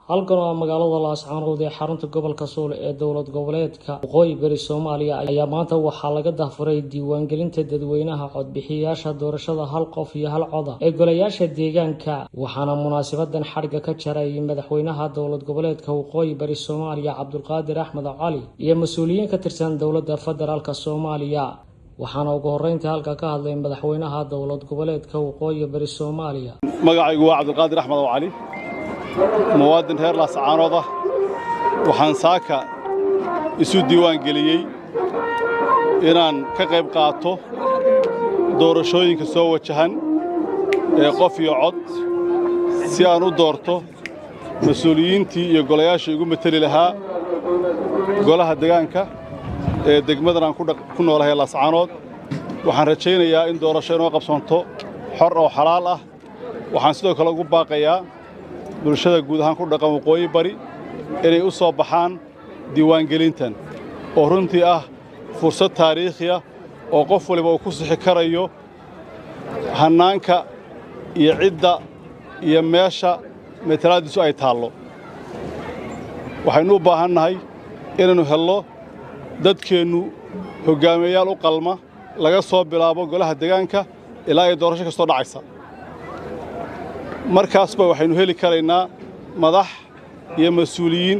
Halkan oo magaalada Laascaanood ee xarunta gobolka Sool ee dowlad goboleedka Waqooyi Bari Soomaaliya ayaa maanta waxaa laga daahfuray diiwaangelinta dadweynaha codbixiyayaasha doorashada hal qof iyo hal coda ee golayaasha deegaanka. Waxaana munaasabadan xadhigga ka jaray madaxweynaha dowlad goboleedka Waqooyi Bari Soomaaliya, Cabdulqaadir Axmed Cali, iyo mas-uuliyiin ka tirsan dowladda federaalka Soomaaliya. Waxaana ugu horreyntii halka ka hadlay madaxweynaha dowlad goboleedka Waqooyi Bari Soomaaliya. Magacaygu waa Cabdulqaadir Axmed oo Cali, muwaadin reer Laascaanood ah. Waxaan saaka isu diiwaan geliyey inaan ka qayb qaato doorashooyinka soo wajahan ee qof iyo cod, si aan u doorto mas-uuliyiintii iyo golayaashii igu mateli lahaa golaha degaanka ee degmadan aan ku noolahay, Laascaanood. Waxaan rajaynayaa in doorasho inoo qabsanto xor oo xalaal ah. Waxaan sidoo kale ugu baaqayaa bulshada guud ahaan ku dhaqan Waqooyi Bari inay u soo baxaan diiwaangelintan, oo runtii ah fursad taariikhi ah oo qof waliba uu ku sixi karayo hannaanka iyo cidda iyo meesha matalaaddiisu ay taallo. Waxaynu u baahan nahay inaynu hello dadkeennu hoggaamiyeyaal u qalma, laga soo bilaabo golaha degaanka ilaa ay doorasho kastoo dhacaysa. Markaasba waxaynu heli karaynaa madax iyo mas-uuliyiin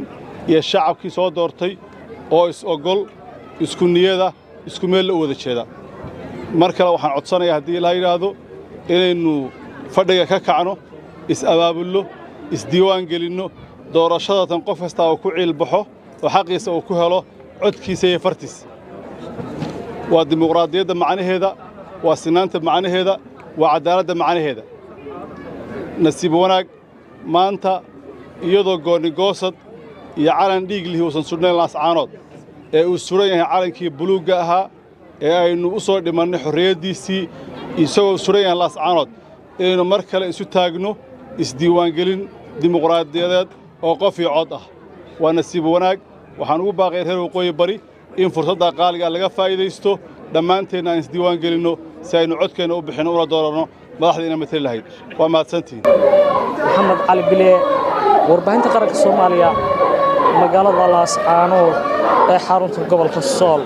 iyo shacabkii soo doortay oo is-oggol, isku niyada, isku meella u wada jeeda. Mar kale waxaan codsanayaa, haddii ilaa yidhaahdo, inaynu fadhiga ka kacno, is-abaabulno, isdiiwaan gelinno, doorashadatan qof kastaa uu ku ciilbaxo oo xaqiisa uu ku helo codkiisa iyo fartiisa. Waa dimuqraadiyadda macnaheeda, waa sinaanta macnaheeda, waa caddaaladda macnaheeda. Nasiib wanaag, maanta iyadoo goonigoosad iyo calan dhiig lihi uusan sudhnayn Laascaanood, ee uu suran yahay calankii buluugga ahaa ee aynu u soo dhimannay xorriyaddiisii, isagoo suran yahay Laascaanood, inaynu mar kale isu taagno isdiiwaangelin dimuqraadiyadeed oo qof iyo cod ah waa nasiib wanaag. Waxaan ugu baaqay reer Waqooyi Bari in fursadda qaaligaa laga faa'iidaysto, dhammaanteenna aan isdiiwaan gelinno, si aynu codkeenna u bixinno una dooranno madaxdiina matali lahayd. Waa mahadsantihiin. Maxamed Cali Bile, warbaahinta qaranka Soomaaliya, magaalada Laascaanood ee xarunta gobolka Sool.